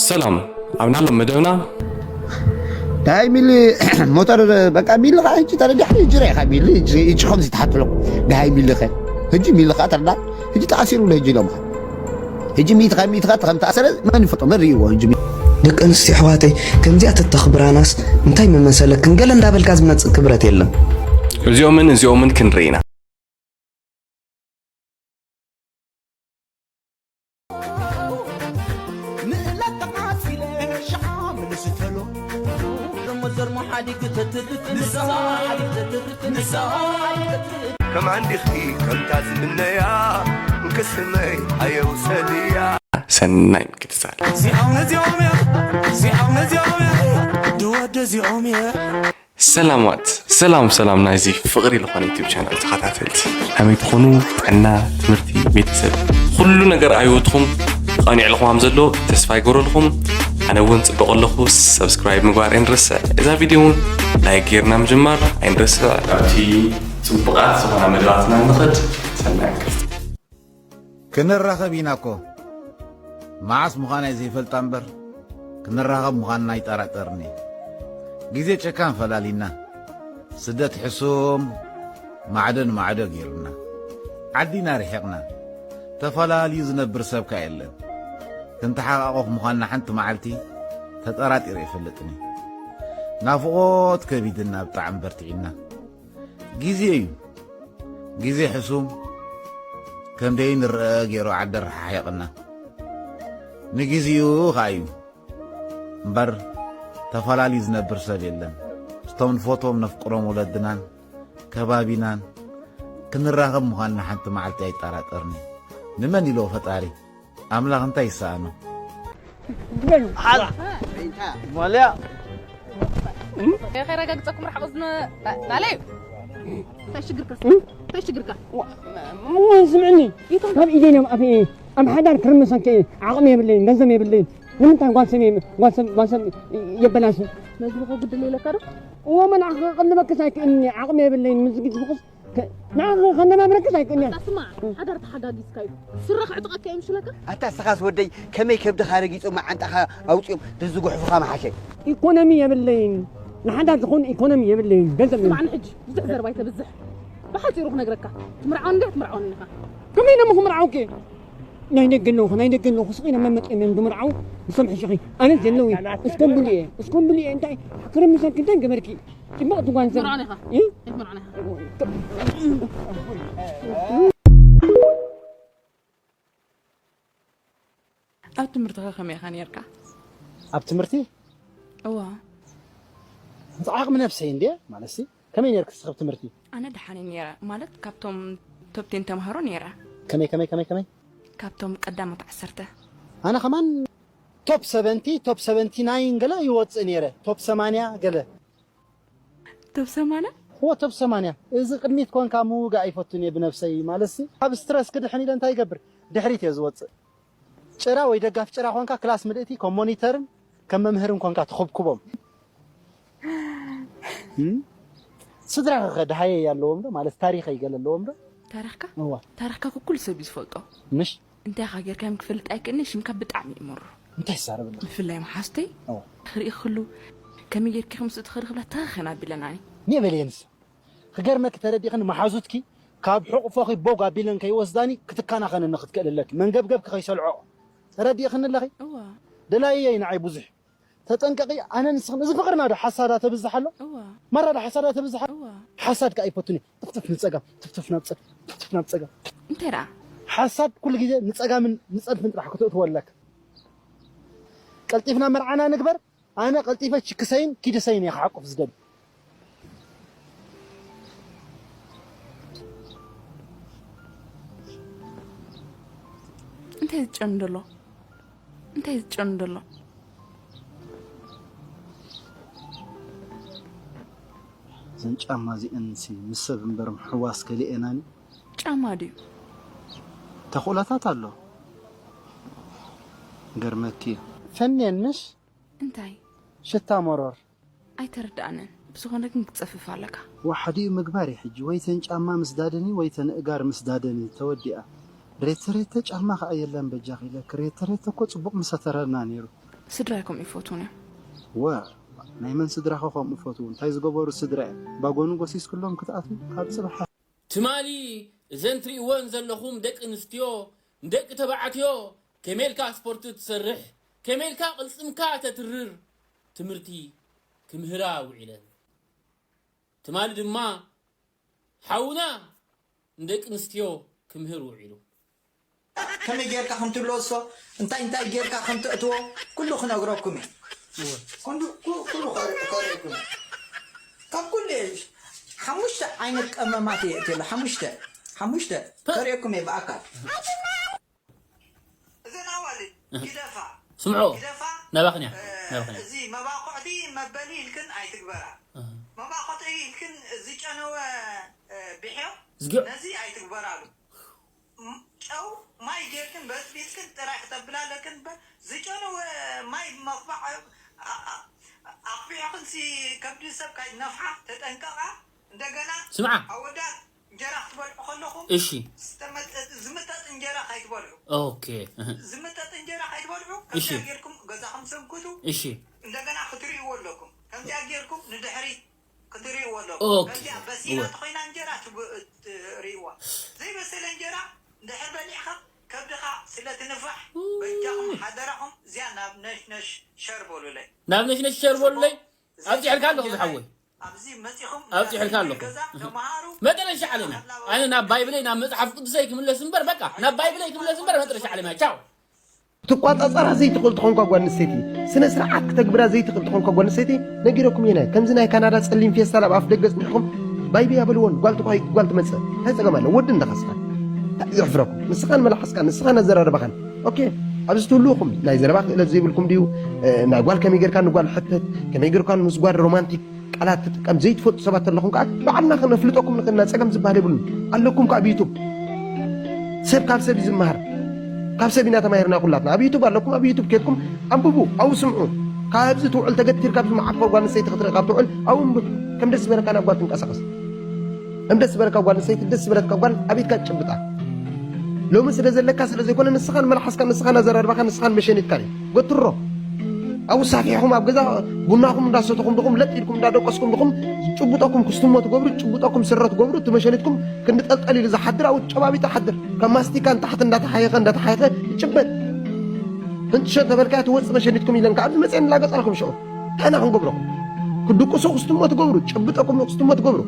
ሰላም፣ ኣብ ናሎም መደብና ዳይ ሚሊ ሞተር በቃ ሚሊ ኸዓ ሕጂ ተረዲሕ ሕጂ ርኢኻ ሚሊ ሕጂ ከምዚ ትሓትሎ ዳይ ሚሊ ኸ ሕጂ ሚሊ ኸዓ ተረዳ ሕጂ ተኣሲሩ ለ ሕጂ ኢሎም ሕጂ ሚት ኸ ሚት ኸ ከም ተኣሰረ መን ይፈጦ መን ርእይዎ ሕጂ ደቂ ኣንስትዮ ኣሕዋተይ ከምዚኣ ተተኽብራናስ እንታይ ምመሰለክን ገለ እንዳበልካ ዝመፅእ ክብረት የለን። እዚኦምን እዚኦምን ክንርኢ ኢና። ምእለት ተቃጺለ ሸዓ ምልስ ተሎ ደሞ ዘርሞ ሓዲግ ተትብት ንሳ ሓዲግ ተትብት ንሳ ሓዲግ ተትብት ከም ኣንዲኽቲ ከምታ ዝምነያ እንክስመይ ኣየውሰድያ ሰናይ ምክትታል። እዚኦም ነዚኦም እዮም እዚኦም ነዚኦም እዮም ድወደ እዚኦም እዮም ሰላማት ሰላም ሰላም ናይዚ ፍቕሪ ዝኾነ ዩቲብ ቻናል ተኸታተልቲ ከመይ ትኾኑ? ጥዕና፣ ትምህርቲ፣ ቤተሰብ ኩሉ ነገር ኣብ ህይወትኩም ይቐኒዕልኩም ከም ዘሎ ተስፋ ይገብረልኩም። ኣነ እውን ጽቡቕ ኣለኹ። ሰብስክራይብ ምግባር ኣይንረስዕ። እዛ ቪድዮ እውን ላይክ ጌርና ምጅማር ኣይንረስዕ። ኣብቲ ጽቡቓት ዝኾና መደባትና ንኸድ። ሰናይ እንቅልፍ። ክንራኸብ ኢና እኮ መዓስ ምዃናይ ዘይፈልጣ እምበር ክንራኸብ ምዃንና ኣይጠራጠርኒ ግዜ ጨካን ፈላሊና ስደት ሕሱም ማዕዶ ንማዕዶ ገይሩና ዓዲና ርሒቕና ተፈላልዩ ዝነብር ሰብካ የለን ክንተሓቓቑፍ ምዃንና ሓንቲ መዓልቲ ተጠራጢረ ይፈልጥኒ ናፍቖት ከቢድና ብጣዕሚ በርቲዕና ግዜ እዩ ግዜ ሕሱም ከም ደይንረአ ገይሩ ዓዲ ኣረሓሒቕና ንግዜኡ ኸኣ እዩ እምበር ተፈላልዩ ዝነብር ሰብ የለን እቶም ንፈትዎም ነፍቅሮም ወለድናን ከባቢናን ክንራኸብ ምዃንና ሓንቲ መዓልቲ ኣይጠራጠርኒ ንመን ኢልዎ ፈጣሪ ኣምላኽ እንታይ ይሰኣኖ ማልያ ከረጋግፀኩም ርሓቕ ዝነ ናለዩ እንታይ ሽግርካ እንታይ ሽግርካ እሞ ስምዕኒ ካብ ኢደን እዮም ኣፍኤ ኣብ ሓዳር ክርምሰን ከ ዓቕሚ የብለይን ገንዘብ የብለይን ንምንታይ ጓል ሰብ ጓል ሰብ ጓል ሰብ የበላሽ መዝሙኸ ጉድል ኢለካ ዶ እሞ መናዕ ክቕልበክስ ኣይክእልኒ ዓቕሚ የብለይን ምስ ግጅ ብቕስ ንዓኺ ከነባብረክስ ኣይክእልኒ ስማ ሓዳር ተሓጋጊዝካ እዩ ስረ ክዕጥቐካ እዮም ሽለካ ኣታ ስኻስ ወደይ ከመይ ከብድኻ ረጊጾም መዓንጣኻ ኣውጺኦም ደዝጉሕፉኻ መሓሸ። ኢኮኖሚ የብለይን ንሓዳር ዝኾን ኢኮኖሚ የብለይን ገንዘብ የብለይን። ስማዕኒ ሕጂ ብዙሕ ዘረባ ኣይተብዝሕ ብሓጺሩ ክነግረካ ትምርዓወኒ ድያ ትምርዓወኒ ኢኻ ከመይ ኢሎም ክምርዓውኪ ናይ ደገ ኣለኹ ናይ ደገ ኣለኹ ስቕ ኢሎም መመጥ እዮም ዝምርዓው ንሶም ሕሽኺ ኣነ ዘለዊ እስኮምብሉ እየ እስኮምብሉ እየ እንታይ ክርምሰልኪ እንታይ ገበርኪ ጽቡቕ ትጓንዘብ ትምርዓወኒ ኢኻ እ? ኣይትምርዓወኒ ኢኻ ኣብ ትምህርትኻ ከመይ ኢኻ ነርካ? ኣብ ትምህርቲ እዋ ምስ ዓቕሚ ነብሰይ እንድየ ማለትሲ ከመይ ነርክ ስኽብ ትምህርቲ? ኣነ ደሓን ነይረ ማለት ካብቶም ቶፕቴን ተምሃሮ ነይረ። ከመይ ከመይ ከመይ ከመይ? ካብቶም ቀዳሞት ዓሰርተ። ኣነ ከማን ቶፕ ሰቨንቲ ቶፕ ሰቨንቲ ናይን ገለ ይወፅእ ነይረ ቶፕ ሰማንያ ገለ ቶብ ሰማንያ እዎ ቶብ ሰማንያ እዚ ቅድሚት ኮንካ ምውጋእ ኣይፈቱን እየ ብነብሰይ ማለትሲ ካብ ስትረስ ክድሕን ኢለ እንታይ ይገብር ድሕሪት እየ ዝወፅእ ጭራ ወይ ደጋፍ ጭራ ኮንካ ክላስ ምልእቲ ከም ሞኒተርን ከም መምህርን ኮንካ ትኹብኩቦም ስድራ ከ ደሃየ ኣለዎም ዶ ማለት ታሪኸይ ገለ ኣለዎም ዶ ታሪኽካ እዋ ታሪኽካ ኩሉ ሰብ እዩ ዝፈልጦ ምሽ እንታይ ኢኻ ጌርካዮም ክፈልጥ ኣይክእልኒ ሽምካ ብጣዕሚ እዩ መሩ እንታይ ትዛረብ ኣለኻ ብፍላይ መሓዝተይ ክርኢ ክሉ ከመይ ጌርኪ ከምስኡ ትኽእሊ ክብላ ተኸኸን ኣቢለናኒ ኔበለየ ንሳ ክገርመኪ ተረዲእኽኒ መሓዙትኪ ካብ ሕቑፎኺ ቦግ ኣቢለን ከይወስዳኒ ክትከናኸነኒ ክትክእል ኣለኪ መንገብገብኪ ከይሰልዖ ተረዲእኽኒ ኣለኺ ደላይየይ ንዓይ ብዙሕ ተጠንቀቂ ኣነ ንስኽን እዚ ፍቅርና ዶ ሓሳዳ ተብዝሕ ኣሎ ማራ ዶ ሓሳዳ ተብዝሕ ኣሎ ሓሳድ ከኣ ይፈቱኒ ትፍትፍ ንጸጋም ትፍትፍ ናብ ጸጋም ትፍትፍ ናብ ጸጋም እንታይ ደኣ ሓሳድ ኩሉ ግዜ ንጸጋምን ንጸድፍን ጥራሕ ክትእትወለክ ቀልጢፍና መርዓና ንግበር ኣነ ቀልጢፈ ችክሰይን ኪድሰይን እየ ክሓቁፍ ዝደሊ እንታይ ዝጨኑ ደሎ እንታይ ዝጨኑ ደሎ እዘን ጫማ እዚአን ሲ ምስ ሰብ እምበር ምሕዋስ ከሊኤናኒ ጫማ ድዩ ተኽእሎታት ኣሎ ገርመኪ እዩ ፈንየን ምሽ እንታይ ሽታ መሮር ኣይተረድኣንን። ብዝኾነ ግን ክትጸፍፍ ኣለካ። ዋሕዲኡ ምግባር እየ ሕጂ። ወይ ተን ጫማ ምስዳደኒ ወይ ተን እጋር ምስዳደኒ። ተወዲኣ። ሬተ ሬተ ጫማ ከኣ የለን በጃኺ ኢለኪ። ሬተ ሬተ እኮ ጽቡቕ ምሰተረና ነይሩ። ስድራይ ከምኡ ይፈትዉን እዮም። ወ ናይ መን ስድራኸ ከምኡ ፈትዉ? እንታይ ዝገበሩ ስድራ እዮም? ባጎኑ ጎሲስክሎም ክትኣትዉ ካብ ጽባሕ ትማሊ እዘን ትርእይወን ዘለኹም ደቂ ኣንስትዮ ንደቂ ተባዕትዮ ከመይ ኢልካ ስፖርት ትሰርሕ፣ ከመይ ኢልካ ቅልጽምካ ተትርር ትምህርቲ ክምህራ ውዒለን። ትማሊ ድማ ሓውና ንደቂ ኣንስትዮ ክምህር ውዒሉ። ከመይ ጌርካ ከም ትብለሶ እንታይ እንታይ ጌርካ ከም ተእትዎ ኩሉ ክነግረኩም እየ። ኩሉ ኩ- ኩሉ ከር- ከርእየኩም እየ። ካብ ኩሉ እየ ሓሙሽተ ዓይነት ቀመማት እየ እትሎ ሓሙሽተ ሓሙሽተ ከርእየኩም እየ ብኣካል። እዘን ኣዋልድ ግደፋ ስምዖ ግደፋ ናባኽን እያ እ፣ ናባኽን እያ እዚ መባኹዕቲ መበሊ ኢልክን ኣይትግበራ። መባኹዕቲ ኢልክን ዝጨነወ እ፣ ብሕዮ ዝግዮ ነዚ ኣይትግበራሉ። ጨው ማይ ጌርክን በስቢስክን ጥራይ ክተብላ ኣለክን እምበር ዝጨነወ ማይ መኽባዕ ኣቕቢዕኽንሲ ከብዲ ሰብ ካይነፍሓ ተጠንቀቓ። እንደገና ስምዓ ኣወዳት እንጀራ ክትበልዑ ከለኹም እሺ ዝምጠጥ እንጀራ ካይትበልዑ ኦኬ እህ፣ ዝምጠጥ እንጀራ ካይትበልዑ እሺ። ከምዚኣ ጌርኩም ገዛኹም ሰንክቱ። እሺ እንደገና ክትርእይዎ ኣለኩም። ከምዚኣ ጌርኩም ንድሕሪት ክትርእይዎ ኣለኩም። ኦኬ። ከምዚኣ በሲላ እወ። ተኾይና እንጀራ ትብ- ትርእይዋ። ዘይበሰለ እንጀራ እንድሕር በሊዕኻ ከብድኻ ስለ ትንፋሕ በጃኹም ሓደራኹም እዚኣ ናብ ነሽነሽ ሸር በሉለይ። ናብ ነሽነሽ ሸር በሉለይ ኣብፂሕልካ ኣለኹ ዝሓወይ ኣብዚ መፂኹም ኣብፂሕልካ ኣለኹ ገዛ ተምሃሩ። መጠረሻ ዓለና ኣነ ናብ ባይብለይ ናብ መፅሓፍ ቅዱሰይ ክምለስ እምበር በቃ ናብ ባይብለይ ክምለስ እምበር መጠረሻ ዓለና ቻው ክትቋፃፀራ ዘይትኽእል ትኾንኳ ጓል ኣንስተይቲ ስነ ስርዓት ክተግብራ ዘይትኽእል ትኾንኳ ጓል ኣንስተይቲ ነጊረኩም እየ ከምዚ ናይ ካናዳ ፀሊም ፌስታል ኣብ ኣፍ ደገ ፅኒሕኩም ባይብያ በልዎን ጓል ትኾይ ጓል ትመፅእ እንታይ ፀገም ኣሎ ወዲ እንዳኸስካ ዘሕፍረኩም ንስኻን መላሓስካን ንስኻን ኣዘራርባኻን ኦኬ ኣብዚ ትህልውኹም ናይ ዘረባ ክእለት ዘይብልኩም ድዩ ናይ ጓል ከመይ ጌርካ ንጓል ሕተት ከመይ ጌርካ ምስ ጓል ሮማንቲክ ቃላት ትጥቀም ዘይትፈልጡ ሰባት ኣለኹም ከዓ ባዕልና ክነፍልጠኩም ንኽእልና ፀገም ዝበሃል የብሉን ኣለኩም ከዓ ኣብ ዩቱብ ሰብ ካብ ሰብ እዩ ዝመሃር ካብ ሰብ ኢና ተማሂርና ኩላትና ኣብ ዩቱብ ኣለኩም ኣብ ዩቱብ ኬድኩም ኣንብቡ ኣብኡ ስምዑ ካብዚ ትውዕል ተገቲር ካብዚ መዓኮር ጓል ኣንስተይቲ ክትርኢ ካብ ትውዕል ኣብኡ እንብብ ከም ደስ ዝበለካ ናብ ጓል ትንቀሳቐስ ከም ደስ ዝበለካ ጓል ኣንስተይቲ ደስ ዝበለትካ ጓል ኣብ ኢድካ ትጭብጣ ሎሚ ስለ ዘለካ ስለ ዘይኮነ ንስኻን መልሓስካ ንስኻን ኣዘራርባኻ ንስኻን መሸኒትካን እዩ ገትሮ ኣብኡ ሳፊሕኹም ኣብ ገዛ ቡናኹም እንዳሰተኹም ድኹም ለጥ ኢልኩም እንዳደቀስኩም ድኹም ጭቡጠኩም ክስትሞ ትገብሩ ጭቡጠኩም ስረ ትገብሩ እቲ መሸኒትኩም ክንዲ ጠልጠል ኢሉ ዝሓድር ኣብኡ ጨባቢጥ ይሓድር ካብ ማስቲካ ንታሕቲ እንዳተሓየኸ እንዳተሓየኸ ይጭበጥ ህንጥሸ ተበልካያ ትወፅእ መሸኒትኩም ኢለን ከዓ ኣብዚ መፅአን ላገፃልኩም ሽዑ እንታይ ኢና ክንገብረኩም ክድቅሱ ክስትሞ ትገብሩ ጭብጠኩም ክስትሞ ትገብሩ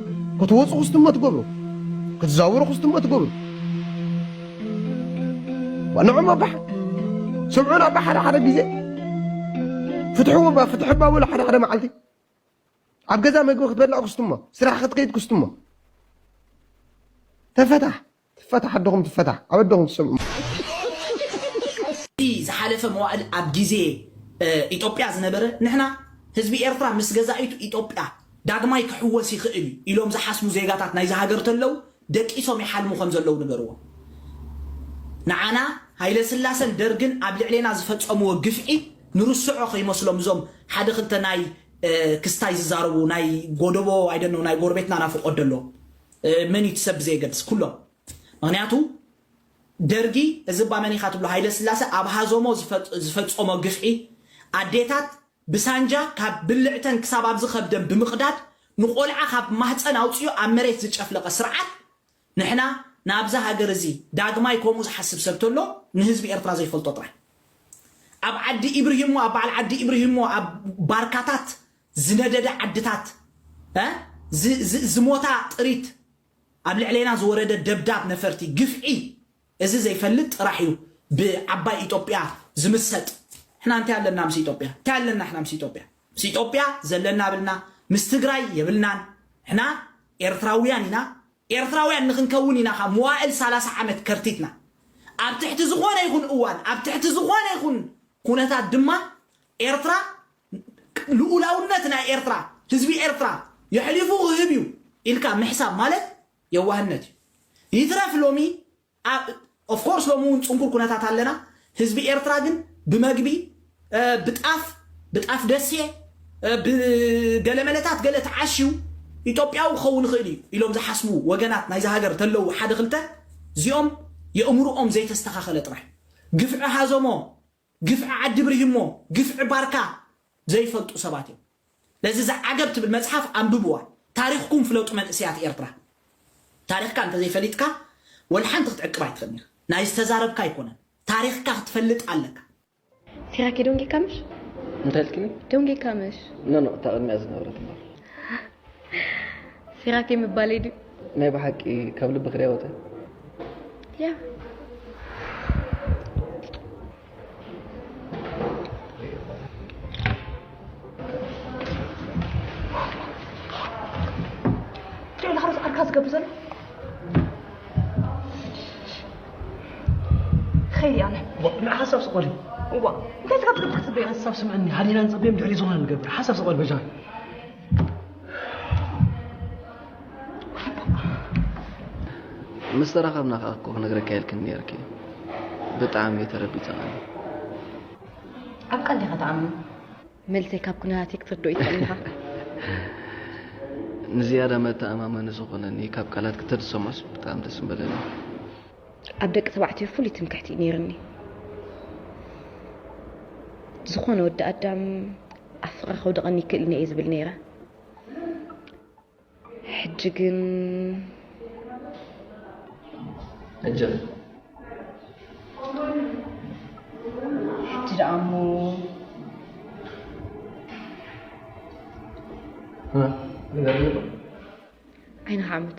ክትወፁ ክስትሞ ትገብሩ ክትዛወሩ ክስትሞ ትገብሩ ንዖም ኣባሓ ስምዑን ኣባ ሓደ ሓደ ግዜ ፍትሕዎ ባ ፍትሕ ባ በሉ ሓደ ሓደ መዓልቲ ኣብ ገዛ መግቢ ክትበልዕ ክስትሞ ስራሕ ክትከይድ ክስትሞ ተፈታሕ ትፈታሕ ኣደኹም ትፈታሕ ኣብ ኣደኹም ትሰምዑ እቲ ዝሓለፈ መዋእል ኣብ ግዜ ኢትዮጵያ ዝነበረ ንሕና ህዝቢ ኤርትራ ምስ ገዛኢቱ ኢትዮጵያ ዳግማይ ክሕወስ ይኽእል እዩ ኢሎም ዝሓስቡ ዜጋታት ናይዚ ሃገር ተለው ደቂሶም ይሓልሙ ከም ዘለዉ ንገርዎም። ንዓና ሃይለስላሰን ደርግን ኣብ ልዕሌና ዝፈጸምዎ ግፍዒ ንርስዖ ከይመስሎም እዞም ሓደ ክልተ ናይ ክስታይ ዝዛረቡ ናይ ጎደቦ ኣይደነው ናይ ጎረቤትና ናፍቆት ደሎ መን እዩ ትሰብ ብዘየገድስ ኩሎም ምክንያቱ ደርጊ እዚ ባመኒኻ ትብሎ ሃይለስላሰ ኣብ ሃዞሞ ዝፈጸሞ ግፍዒ ኣዴታት ብሳንጃ ካብ ብልዕተን ክሳብ ኣብዚ ከብደን ብምቕዳድ ንቆልዓ ካብ ማህፀን ኣውፅኡ ኣብ መሬት ዝጨፍለቐ ስርዓት ንሕና ናብዛ ሃገር እዚ ዳግማይ ከምኡ ዝሓስብ ሰብ ተሎ ንህዝቢ ኤርትራ ዘይፈልጦ ጥራይ ኣብ ዓዲ ኢብርሂሞ ኣብ በዓል ዓዲ ኢብርሂሞ ኣብ ባርካታት ዝነደደ ዓድታት ዝሞታ ጥሪት ኣብ ልዕሌና ዝወረደ ደብዳብ ነፈርቲ ግፍዒ እዚ ዘይፈልጥ ጥራሕ እዩ ብዓባይ ኢትዮጵያ ዝምሰጥ ሕና እንታይ ኣለና ምስ ኢትዮጵያ እንታይ ኣለና ሕና ምስ ኢትዮጵያ ምስ ኢትዮጵያ ዘለና ብልና ምስ ትግራይ የብልናን ሕና ኤርትራውያን ኢና ኤርትራውያን ንክንከውን ኢና ካብ መዋእል ሰላሳ ዓመት ከርቲትና ኣብ ትሕቲ ዝኾነ ይኹን እዋን ኣብ ትሕቲ ዝኾነ ይኹን ኩነታት ድማ ኤርትራ ልኡላውነት ናይ ኤርትራ ህዝቢ ኤርትራ የሕሊፉ ክህብ እዩ ኢልካ ምሕሳብ ማለት የዋህነት እዩ ይትረፍ ሎሚ of course ሎሚ እውን ፅንኩር ኩነታት ኣለና ህዝቢ ኤርትራ ግን ብመግቢ ብጣፍ ብጣፍ ደሴ ብገለመለታት ገለ ተዓሽዩ ኢትዮጵያዊ ክኸውን ይኽእል እዩ ኢሎም ዝሓስቡ ወገናት ናይዚ ሃገር ተለዉ ሓደ ክልተ እዚኦም የእምርኦም ዘይተስተኻኸለ ጥራሕ ግፍዒ ሃዞሞ ግፍዒ ዓዲ ብርሂሞ፣ ግፍዒ ባርካ ዘይፈልጡ ሰባት እዮም። ነዚ ዝዓገብ ትብል መጽሓፍ ኣንብብዋ። ታሪኽኩም ፍለጡ መንእሰያት ኤርትራ። ታሪኽካ እንተዘይፈሊጥካ ወላ ሓንቲ ክትዕቅብ ኣይትኽእልን ኢኻ። ናይ ዝተዛረብካ ኣይኮነን። ታሪኽካ ክትፈልጥ ኣለካ። Será que Donkey Camus? እንታይ ኢልክኒ? Donkey Camus. ኖ ኖ፣ እታ ቅድሚያ ዝነበረት እምበር። Será que me baledo? ናይ ብሓቂ ካብ ልብኺ ድያ ወፀ? Yeah. እንታይ ኢልካ ርስ ዓርካ ዝገብር ዘሎ? ኸይድ ያለ ንዓ ሓሳብ ስቆሊ። እዋ እንታይ ኢልካ ትገብር ክትፅበይ? ሓሳብ ስምዕኒ፣ ሃዲና ንፀበዮም ድሕሪ ዝኾነ ንገብር። ሓሳብ ስቆል በጃ። ምስ ተራኸብና ከዓ እኮ ክነግረካ ኢልክኒ ነይርኪ። ብጣዕሚ እየ ተረቢፀ። ኣብ ቀልዲ ኢኻ ትኣምን? መልሰይ ካብ ኩነታተይ ክትርድኦ ይትኽእል ኢኻ። ንዝያዳ መተኣማመኒ ዝኾነኒ ካብ ቃላት ክተዝሰምዖስ ብጣዕሚ ደስ ምበለኒ። ኣብ ደቂ ተባዕትዮ ፍሉይ ትምክሕቲ እዩ ነይርኒ። ዝኾነ ወዲ ኣዳም ኣብ ፍቕሪ ከውድቐኒ ይክእል እየ ዝብል ነይረ። ሕጂ ግን ሕጂ ሕጂ ደኣ እሞ እ፣ ንገርኒ ዶ? ዓይንኻ ዓምቶ።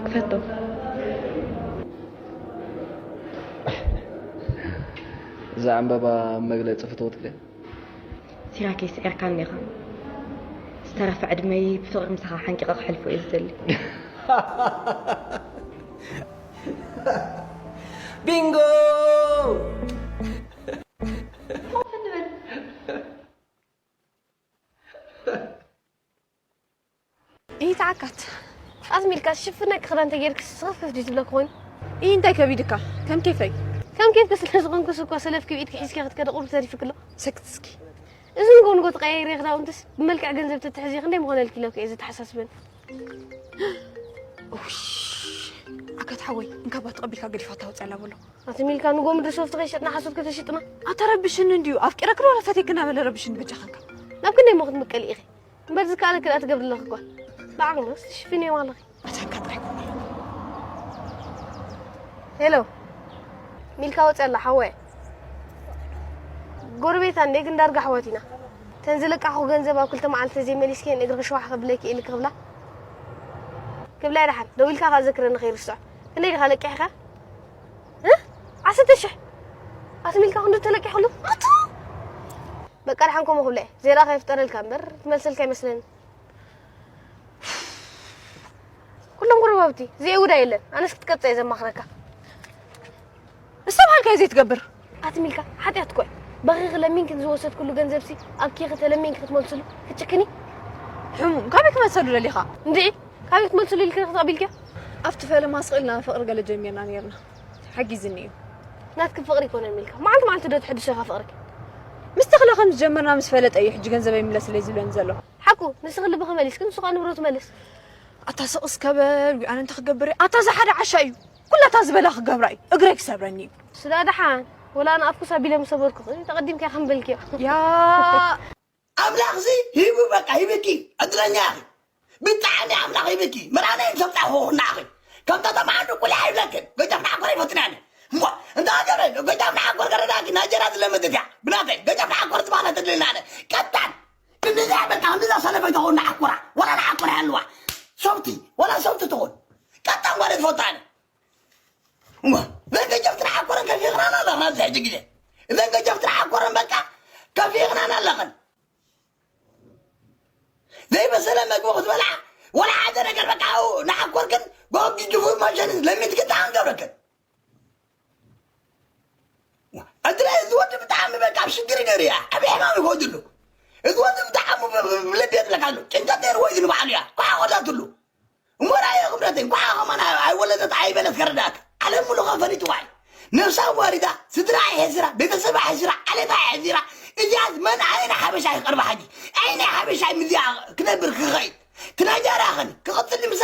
ክፈቶ። እዛ ዕምበባ መግለፂ ፍትወት ክደ ሲራኬ ስዒርካኒ ኢኻ። ዝተረፈ ዕድመይ ብፍቕሪ ምሳኻ ሓንቂቐ ክሕልፎ እየ ዝደሊ። ቢንጎ! ይተዓካት ኣዝሚልካ ሽፍነክ ክዳን ተጌርክ ስኽፍፍ ድዩ ትብለክ ኮይኑ? ይህ እንታይ ከቢድካ? ከም ኬፈይ። ከም ኬፍክ ስለ ዝኾንኩስ እኮ ሰለፍኪ ብኢድኪ ሒዝኪ ክትከዲ ቁሩብ ተሪፍክ ኣሎ። ሰክት እስኪ። እዚ ንጎ ንጎ ተቀያይረ ክዳውንትስ ብመልክዕ ገንዘብ ተትሕዚ ክንደይ ምኾነልኪ ኢለኩ እየ ዘተሓሳስበኒ። ኡሽ፣ ኣካት ሓወይ እንካባ ተቐቢልካ ገዲፋ ታውፅያ ኣላ በሎ። ኣዝሚልካ ንጎ ምድሪ ሶፍት ከይሸጥና ሓሶት ከተሽጥና። ኣታ ረብሽኒ እንድዩ ኣፍቂረክ ዶ ፈቴክ እናበለ ረብሽኒ በጃኻንካ። ናብ ክንደይ እሞ ክትምቀሊ ኢኺ? እምበር ዝከኣለኪ ደኣ ትገብርለኺ እኳ። ብዓቕምስ ትሽፍንዮ ኣለኺ። ኣታ እንካ ጥራይ ኮመሎ። ሄሎ ሚልካ ወፂ ኣላ ሓወይ። ጎረቤታ እንዴ ግን ዳርጋ ኣሕዋት ኢና። ተን ዝለቃኹ ገንዘብ ኣብ ክልተ መዓልቲ ዘይመሊስክየን እግርኺ ሸዋሕ ከብለኪ ኢልክ ክብላ። ክብላ ደሓን ደዊልካ ከኣ ዘክረኒ ከይርስዖ። ክንደይ ዲኻ ለቂሕካ? እ? ዓሰርተ ሽሕ ኣስሚልካ ክንዱ ተለቂሕሉ ኣቱ። በቃ ደሓን ከምኡ ክብለ እየ። ዘይረኣ ከይፍጠረልካ እምበር ትመልሰልካ ይመስለኒ። ኩሎም ጎረባብቲ ዘይውዳ የለን። ኣነስ ክትቀፀ እየ ዘማኽረካ። ዝተባሃልካዮ ዘይትገብር። ኣትሚልካ ሓጢኣት እኮ እዩ። በኺኺ ለሚንክን ዝወሰድኩሉ ገንዘብሲ ኣብ ኬኺ ተለሚንኪ ክትመልስሉ ክትጭክኒ። ሕሙም ካበይ ክመልሰሉ ደሊኻ? እንድዒ ካበይ ክትመልስሉ ኢልኪ ክትቐቢልኪ? ኣብቲ ፈለማ ስቕ ኢልና ፍቕሪ ገለ ጀሚርና ነይርና። ሓጊዝኒ እዩ። ናትኪ ፍቕሪ ይኮነን ሚልካ። መዓልቲ መዓልቲ ዶ ትሕድሶ ኢኻ ፍቕርኪ? ምስ ተኽለ ከም ዝጀመርና ምስ ፈለጠ እዩ ሕጂ ገንዘበይ ይምለስለይ ዝብለኒ ዘሎ። ሓቁ ንስኺ ልብኺ መሊስኪ ንሱ ከዓ ንብረቱ መልስ። ኣታ ስቕ እስከ በል ዊኣነ እንታይ ክገብር እየ? ኣታ እዚ ሓደ ዓሻ እዩ። ኩላታ ዝበላ ክገብራ እዩ። እግረይ ክሰብረኒ እዩ። ስዳ ደሓን ወላ ኣነ ኣፍኩስ ኣቢለ ምሰበርኩኺ ተቐዲምካ ከምበልክዮ። ያ ኣምላኽሲ ሂቡ በቃ ሂብኪ ዕድለኛ ኢኺ። ብጣዕሚ ኣምላኽ ሂብኪ መራናይ ሰብጣ ሆኽና ኢኺ። ከምታ ተማዓዱ ቁልዓ ይብለክን ገጀፍና ዓኮር ይፈትና ኣነ። እሞ እንታ ገረ ገጀፍና ዓኮር ገረዳኪ ናጀራ ዝለመደት እያ። ብናተይ ገጀፍና ዓኮር ዝበሃላ ተድልና ኣነ ቀጣን እንዛ በቃ እንዛ ሰለፈይ ተኾና ዓኮራ ወላ ንዓኮር ያለዋ ሰብቲ ወላ ሰብቲ ትኾን ቀጣን ጓለ ትፈታ ኣነ። እሞ እዘን ገጀፍቲ ንዓኮረን ከፊኽናን ኣለኽን ኣብዚ ሕጂ ግዜ እዘን ገጀፍቲ ንዓኮረን በቃ ከፊኽናን ኣለኽን። ዘይበሰለ መግቢ ክትበልዓ ወላ ሓደ ነገር በቃ ንዓኮርክን ጎጊ ጅፉር ማሸን ለሚንትክን ተኣንገብረክን። እንድላይ እዚ ወዲ ብጣዕሚ በቃ ኣብ ሽግር ነይሩ እያ ዓብዪ ሕማም ይጎድሉ። እዚ ወዲ ብጣዕሚ ለቤት ለካሉ ጭንቀት ነይርዎ እዩ ንባዕሉ እያ ኳ ቆዳትሉ። እሞ ራእየ ክብረተይ እንኳዕ ከማን ኣይወለደት ኣይበለት ከረዳእካ ዓለም ሙሉኻ ፈሊጥዋ እዩ። ነብሳ ኣዋሪዳ ስድራ ኣሕሲራ ቤተሰብ ኣሕሲራ ዓሌታ ኣሕሲራ እዚኣስ መን ኣየናይ ሓበሻ ይቐርባ ሕጂ? ኣየናይ ሓበሻ እዩ ምስዚኣ ክነብር ክኸይድ? ትናጀራኽን ክቕጽል ንምሳ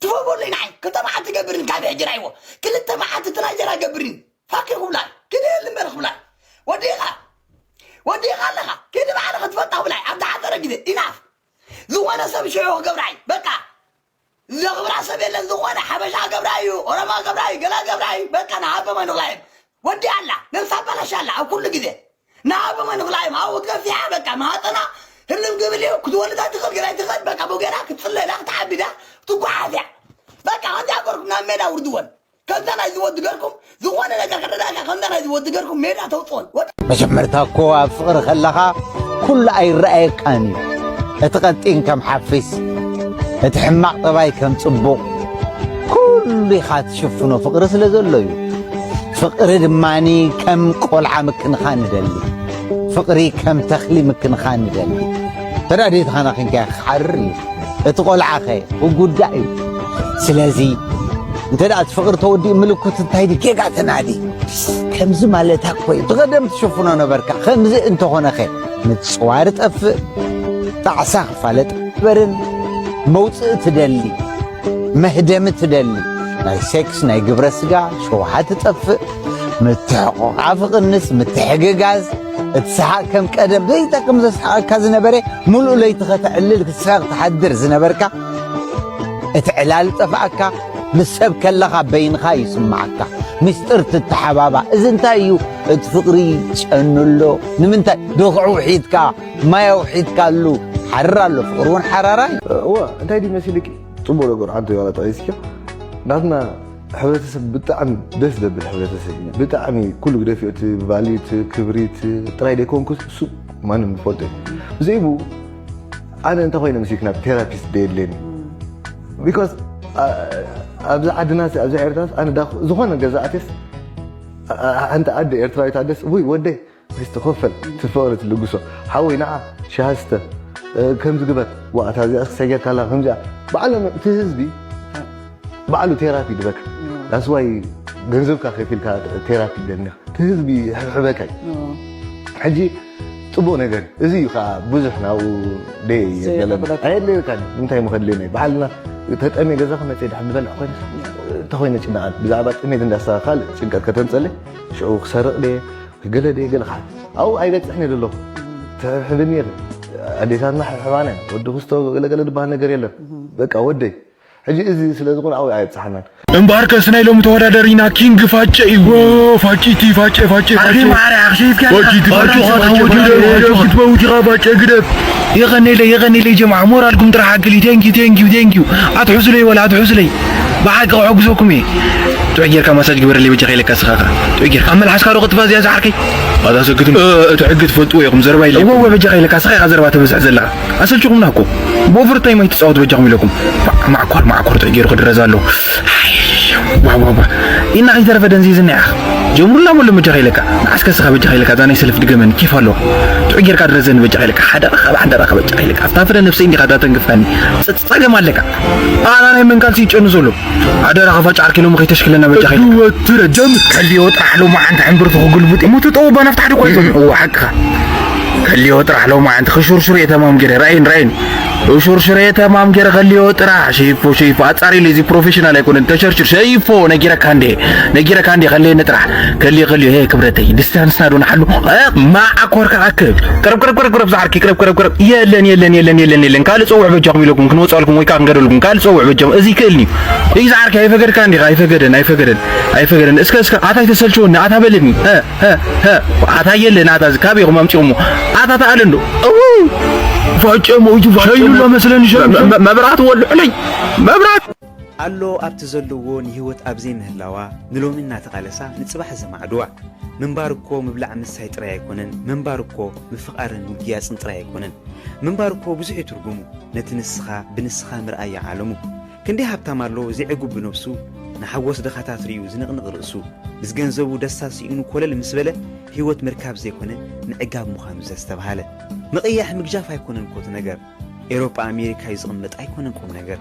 ትፈቦለይ ንዓይ ክልተ መዓልቲ ገብርን ካብ ሕጂ ራይዎ ክልተ መዓልቲ ትናጀራ ገብርን ፋኪ ክብላይ ክደል እምበር ክብላይ ወዲኻ ወዲኻ ኣለኻ። ኪዲ ባዕልኻ ትፈልጣ ክብላይ ኣብ ዝሓፀረ ግዜ ኢናፍ ዝኾነ ሰብ ሽዑ ክገብራይ በቃ ዘኽብራ ሰብ የለን። ዝኾነ ሓበሻ ገብራ እዩ፣ ኦሮማ ገብራ እዩ፣ ገላ ገብራ እዩ። በቃ ንሃበማ ንኽላይም ወዲ ኣላ ነብሳ ኣባላሽ ኣላ ኣብ ኩሉ ግዜ ንሃበማ ንኽላይም ኣብኡ ትገፊሓ በቃ ማህፀና ህልም ግብል እዩ ክትወልዳ ትኽእል ገላይ ትኽእል በቃ ቦጌራ ክትፅለላ ክትዓብዳ ትጓሓፍያ በቃ ከምዚ ኣገርኩም ናብ ሜዳ ውርድወን ከምዛ ናይ ዝወዲ ገርኩም ዝኾነ ነገር ከተዳካ ከምዛ ናይ ዝወዲ ገርኩም ሜዳ ተውፅኦን ወዲ መጀመርታ እኮ ኣብ ፍቕሪ ከለኻ ኩሉ ኣይረኣየካን እዩ። እቲ ቀጢን ከም ሓፊስ፣ እቲ ሕማቕ ጠባይ ከም ጽቡቕ፣ ኩሉ ኢኻ ትሽፍኖ ፍቕሪ ስለ ዘሎ እዩ። ፍቕሪ ድማኒ ከም ቆልዓ ምክንኻን ንደሊ። ፍቕሪ ከም ተኽሊ ምክንኻን ንደሊ። ተዳዲትኻና ኺንካ ክሓርር እዩ። እቲ ቆልዓኸ ክጉዳእ እዩ። ስለዚ እንተ ደኣ እቲ ፍቕሪ ተወዲኡ ምልኩት እንታይ ድዩ ጌጋ ተናዲ። ከምዚ ማለታ እኮ እዩ። ብቐደም ትሽፍኖ ነበርካ። ከምዚ እንተኾነኸ ምጽዋር ጠፍእ፣ ጣዕሳ ክፋለጥ በርን መውጽእ ትደሊ፣ መህደሚ ትደሊ። ናይ ሴክስ ናይ ግብረ ስጋ ሸውሃ ትጠፍእ፣ ምትሕቑቓፍ ቅንስ፣ ምትሕግጋዝ፣ እቲ ሰሓቕ ከም ቀደም ዘይጠቅም ዘስሓቐካ ዝነበረ፣ ሙሉእ ለይቲ ከተዕልል ክትስሕቕ ትሓድር ዝነበርካ፣ እቲ ዕላል ጠፍኣካ፣ ምስ ሰብ ከለኻ በይንኻ ይስምዓካ። ሚስጥር ትተሓባባ። እዚ እንታይ እዩ? እቲ ፍቕሪ ጨኑ ኣሎ። ንምንታይ? ዶኽዑ ውሒድካ፣ ማይ ኣውሒድካሉ። ሓርር ኣሎ። ፍቕሪ እውን ሓራራ እዩ። እወ፣ እንታይ ድዩ መሲልኪ? ጽቡቕ ነገር ሓንቲ ዋላ ጠቒስኪ። ናትና ሕብረተሰብ ብጣዕሚ ደስ ዘብል ሕብረተሰብ እዩ። ብጣዕሚ ኩሉ ግደፍዮ እቲ ቫልዩ፣ እቲ ክብሪ፣ እቲ ጥራይ ደይኮንኩስ እሱ ማንም ዝፈልጦ እዩ። ብዘይ ብኡ ኣነ እንተ ኮይነ ምስልኪ ናብ ቴራፒስት ደየድልየኒ። ቢኮዝ ኣብዚ ዓድና ኣብዚ ኤርትራ ኣነ ዳ ዝኾነ ገዛ ኣትስ ሓንቲ ኣደ ኤርትራዊት ኣደስ ውይ ወደይ ስተኸፈል ትፈቕሪ ትልግሶ ሓወይ ንዓ ሻሃ ስተ ከምዚ ግበር ዋእታ እዚኣ ክሰገርካላ ከምዚኣ ባዕሎም እቲ ህዝቢ ባዕሉ ቴራፒ ድበካ ዳስዋይ ገንዘብካ ከፊልካ ቴራፒ ደልኒ እቲ ህዝቢ ሕብሕበካ እዩ ሕጂ ጽቡቕ ነገር እዚ እዩ ከዓ ብዙሕ ናብኡ ደየ የበለና ኣየድለየካ እንታይ ምኸድለና እዩ በዓልና ተጠምየ ገዛኻ መፅየ ድሓን ዝበልዕ ኮይነ እንተኮይነ ጭናቓት ብዛዕባ ጥሜት እንዳስኻ ካልእ ጭንቀት ከተምፀለይ ሽዑ ክሰርቕ ደየ ገለ ደየ ገለ ከዓ ኣብኡ ኣይበፅሕን እየ ዘለኹ ትሕብሕብኒ የለን ኣዴታትና ሕብሕባና ወዲ ክስቶ ገለገለ ዝበሃል ነገር የለን በቃ ወደይ ሕጂ እዚ ስለ ዝኾነ ኣብኡ ኣየብፅሓናን እምበኣርከስ ናይ ሎሚ ተወዳደሪና ኪንግ ፋጨ እዩ ፋጭቲ ፋጨ ፋጨ ፋጨ ፋጭቲ ፋጨ ፋጭ ክትመውት ኢኻ ፋጨ ግደፍ የቐኔለይ የቐኔለይ ጀምዓ ሞራልኩም ጥራሕ ኣክሊ ቴንኪዩ ቴንኪዩ ቴንኪዩ ኣትሕዙለይ ወላ ኣትሕዙለይ ብሓቂ ክሕግዘኩም እየ ጥዑይ ጌርካ ማሳጅ ግበረለይ በጃኻ ኢለካ ስኻ ጥዑይ ጌርካ ኣብ መልሓስካ ዶ ቅጥፋ እዚኣ ዝዓርከይ ኣታ ሰክትም እቲ ሕጊ ትፈልጥዎ ኢኹም ዘረባ ኢለ እወ በጃኻ ኢለካ ስኻ ኢኻ ዘረባ ተበዝሕ ዘለኻ ኣሰልችኹምና እኮ ብኦቨርታይም ኣይትፃወቱ በጃኹም ኢለኩም ማዕኮር ማዕኮር ጥዑይ ገይሩ ክድረዝ ኣለዎ ዋዋዋ ኢና ከይተረፈ ደንዚዝና ኢኻ ጀምሩላ በሎ በጃኻ ኢለካ ንዓስከ ስኻ በጃኻ ኢለካ እዛ ናይ ሰልፍ ድገመኒ ኬፍ ኣለዋ ጥዑይ ጌርካ ድረዘኒ በጃኻ ኢለካ ሓደ ረኸብ ሓደ ረኸብ በጃኻ ኢለካ ኣስታፍረ ነብሰይ እንዲኻ ዳተንግፍካኒ ፀገም ኣለካ ኣና ናይ መንካልሲ ይጨኑ ዘሎ ኣደራ ኸፋጭ ዓርኪ ሎሚ ከይተሽክለና በጃኻ ኢለካ ወትረ ደም ከልዮ ጥራሕ ሎማዓንቲ ሕምብርቱ ክጉልብጥ እሞ ትጠውባ ናብቲ ሓደ ኳይቶ እዋ ሓቅኻ ከልዮ ጥራሕ ሎማዓንቲ ክሹርሹር እየ ተማም ገይረ ራእይን ራእይን ሹርሹር እየ ተማም ገይረ ከልዮ ጥራሕ ሸይፎ ሸይፎ ኣጻሪሉ እዚ ፕሮፌሽናል ኣይኮነን ተሸርሽር ሸይፎ ነጊረካ እንዴ ነጊረካ እንዴ ከልየኒ ጥራሕ ከልዮ ከልዮ ሄ ክብረተይ ዲስታንስና ዶ ንሓሉ ማዓኮርካ ኣክብ ቅረብ ቅረብ ቅረብ ቅረብ ዝዓርኪ ቅረብ ቅረብ ቅረብ የለን የለን የለን የለን የለን ካልእ ጸውዕ በጃኹም ኢለኩም ክንወጻልኩም ወይ ከዓ ክንገደልኩም ካልእ ጸውዕ በጃኹም እዚ ይክእልኒ እዩ ዝዓርኪ ኣይፈገድካ እንዲኻ ኣይፈገደን ኣይፈገደን ኣይፈገደን እስከ እስከ ኣታ ኣይተሰልችወኒ ኣታ በለኒ ኣታ የለን ኣታ እዚ ካበይ ኢኹም ኣምጺኹሞ ኣታ ተኣለ እንዶ ፋጨ ሞይቱ ፋጨ ሸይሉ ሎ መስለኒ ሸይሉ መብራት ወልዑለይ መብራት ኣሎ ኣብቲ ዘለዎ ንህይወት ኣብ ዘይምህላዋ ንሎሚ እናተቓለሳ ንጽባሕ ዘማዕድዋ ምንባር እኮ ምብላዕ ምስታይ ጥራይ ኣይኮነን ምንባር እኮ ምፍቓርን ምግያጽን ጥራይ ኣይኮነን ምንባር እኮ ብዙሕ እዩ ትርጉሙ ነቲ ንስኻ ብንስኻ ምርኣያ ዓለሙ ክንደይ ሃብታም ኣሎ ዘይዕጉብ ብነብሱ ንሓጎስ ድኻታት ርእዩ ዝንቕንቕ ርእሱ ምስ ገንዘቡ ደስታ ስኢኑ ኮለል ምስ በለ ህይወት ምርካብ ዘይኮነ ምዕጋብ ምዃኑ ዘስተብሃለ ምቕያሕ ምግጃፍ ኣይኮነን ኮቲ ነገር ኤሮጳ ኣሜሪካ እዩ ዝቕመጥ ኣይኮነን ቁም ነገር